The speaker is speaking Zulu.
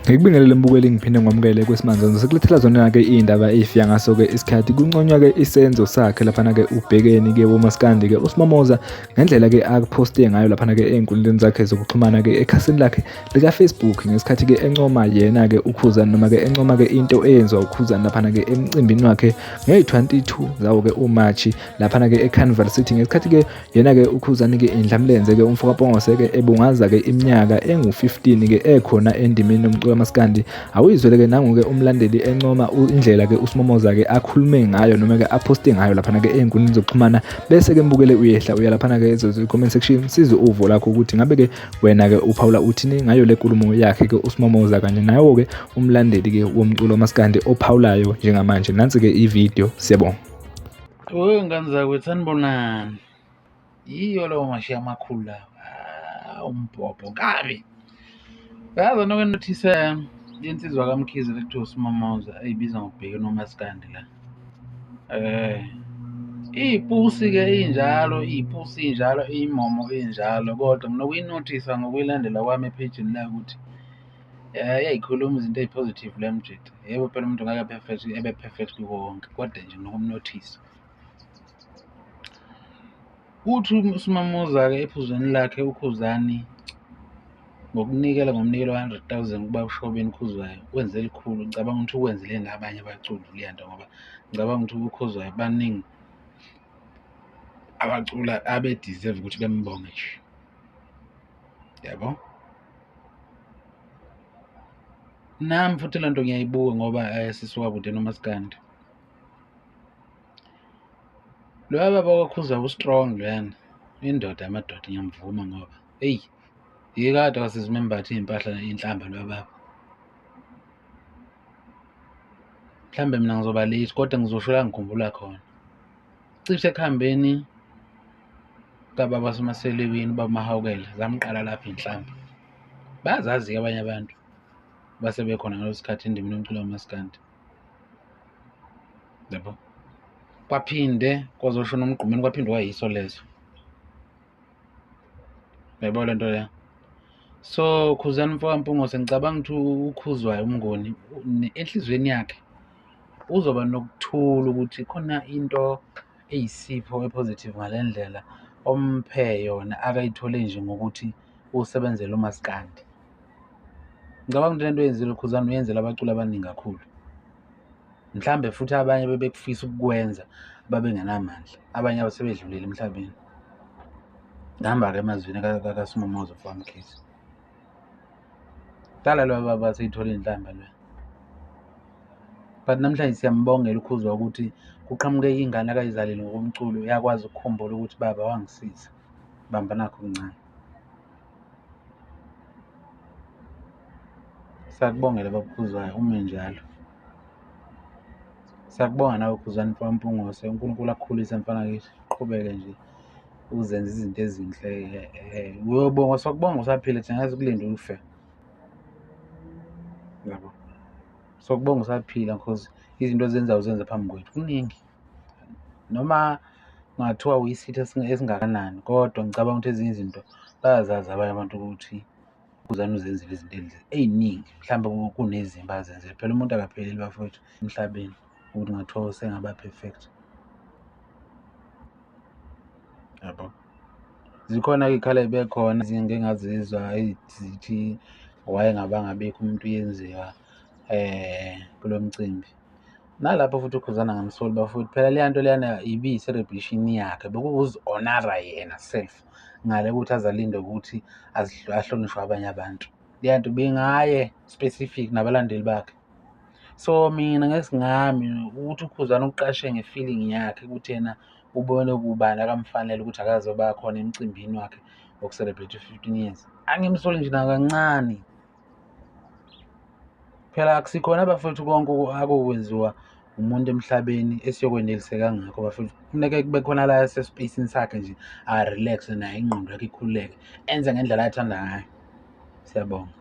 Ngikubingelele mbukeli, ngiphinde ngwamukele kwesimanzonzo. Sikulethela zona-ke iy'ndaba ey'fika ngaso-ke isikhathi. Kunconywa-ke isenzo sakhe laphana-ke ubhekeni-ke womaskandi-ke uSmomoza ngendlela-ke akuphoste ngayo laphana-ke ey'nkundleni zakhe zokuxhumana-ke ekhasini lakhe likaFacebook ngesikhathi-ke encoma yena-ke uKhuzani noma-ke encoma-ke into eyenziwa uKhuzani laphana-ke emcimbini wakhe ngeyi-22 zawo-ke uMarch laphana-ke eCarnival City ngesikhathi-ke yena-ke uKhuzani-ke indlamlenze-ke umfo kaPongose-ke ebungaza-ke iminyaka engu-15-ke ekhona endimeni yomculo kamaskandi. Awuyizwele-ke nangu-ke umlandeli encoma indlela-ke uSmomoza-ke akhulume ngayo noma-ke aphoste ngayo laphana-ke ey'nkundleni zokuxhumana, bese-ke mbukele uyehla uya laphana-ke comment section sizwe uvo lakho ukuthi ngabe-ke wena-ke uphawula uthini ngayo le nkulumo yakhe-ke uSmomoza kanye nawo-ke umlandeli-ke womculo wamaskandi ophawulayo njengamanje. Nansi-ke ividiyo, siyabonga. Wewe ngane zakwethu, sanibonani. Yiyo lawo mashiya amakhulu lawa. Ah, umbhobho kabi. Yazi noke nothise insizwa kaMkhize ekuthiwa uSimomoza eyibiza ngokubheke nomaskandi la. Eh iyipusi-ke injalo, iyipusi injalo, iyimomo injalo kodwa nginokuyinothisa ngokuyilandela kwami ephejini layo ukuthi iyayikhuluma izinto eyi-positive le mjita. Yebo phela umuntu ngeke perfect, ebe perfect kukho konke kodwa nje nginokumnothisa. Uthi uSimamuza-ke ephuzweni lakhe uKhuzani ngokunikela ngomnikelo wa-hundred thousand kuba uShobeni Khuzwayo wenze elikhulu. Ngicabanga ukuthi ukwenzele nabanye abaculi leya nto ngoba ngicabanga ukuthi uKhuzwayo baningi abacula abe-deserve ukuthi bembonge nje, yabo. Nami futhi le nto ngiyayibuka ngoba sisuka kude nomaskandi. Loya baba wakhuza u-strong loyana, indoda yamadoda ngiyamvuma ngoba eyi yikade kwasizimembatha iy'mpahla iy'nhlamba loya baba. Mhlawumbe mina ngizoba late kodwa ngizosho la ngikhumbula khona. Cishe ekuhambeni kababa waseMaselewini ubaba uMahawukela zamqala lapho iy'nhlamba. Bayazazi-ke abanye abantu base bekhona ngaleso sikhathi endimeni yomculo kamaskandi. Yabo. Kwaphinde kwazoshona uMgqumeni kwaphinde kwayiso leso. Uyayibona le nto leyo? So Khuzani mfoka Mpungose ngicabanga ukuthi uKhuzwayo uMnguni enhliziyweni yakhe uzoba nokuthula ukuthi khona into eyisipho e-positive ngale ndlela omphe yona akayithole nje ngokuthi usebenzele umaskandi. Ngicabanga ukuthi le nto oyenzile uKhuzani uyenzela abaculi abaningi kakhulu. Mhlawumbe futhi abanye bebekufisa ukukwenza babengenamandla, abanye abasebedlulile emhlabeni. Ngihamba-ke emazwini kaSimomoza mfokaMkhize. Dala lo baba seyithole iy'nhlamba lo. But namhlanje siyambongela uKhuzwa ukuthi kuqhamuke ingane akayizalile ngokomculo yakwazi ukukhumbula ukuthi baba wangisiza. Bamba nakho okuncane. Siyakubongela baba Khuzwayo ume njalo. Siyakubonga nawe Khuzani mfokaMpungose, uNkulunkulu akukhulise mfana kithi, uqhubeke nje uzenze izinto ezinhle. Uyobonga, sokubonga usaphila thina ngeke sikulinde ufe. Yabo. Sokubonga usaphila cause izinto ozenzayo uzenza phambi kwethu kuningi. Noma kungathiwa uyisitha esingakanani kodwa ngicabanga ukuthi ezinye izinto bayazazi abanye abantu ukuthi uKhuzani uzenzile izinto ey'ningi mhlawumbe kunezimbi azenzile. Phela umuntu akapheleli bafowethu emhlabeni ukuthi kungathiwa usengaba perfect. Yabo. Zikhona-ke iy'khala ey'be khona ezinye ngike ngazizwa zithi wayengabangabikho umuntu uyenziwa kulo mcimbi. Nalapho futhi uKhuzani angamsoli bafowethu, phela leya nto leyana ibiyi-celebration yakhe, bekuwukuzi-honour-ra yena self ngale kokuthi aze alinde ukuthi ahlonishwe abanye abantu. Leya nto ibingaye specific nabalandeli bakhe. So mina ngesingami ukuthi uKhuzani uqashe nge-feeling yakhe ukuthi yena ubone kubani akamfanele ukuthi akazoba khona emcimbini wakhe woku-celebrate u-fifteen years. Angimsoli nje nakancane. Phela akusikhona bafowethu konke akokwenziwa umuntu emhlabeni esiyokweneliseka ngakho bafowethu. Kufuneke kube khona la esespeyisini sakhe nje a-relax-e naye ingqondo yakhe ikhululeke, enze ngendlela athanda ngayo. Siyabonga.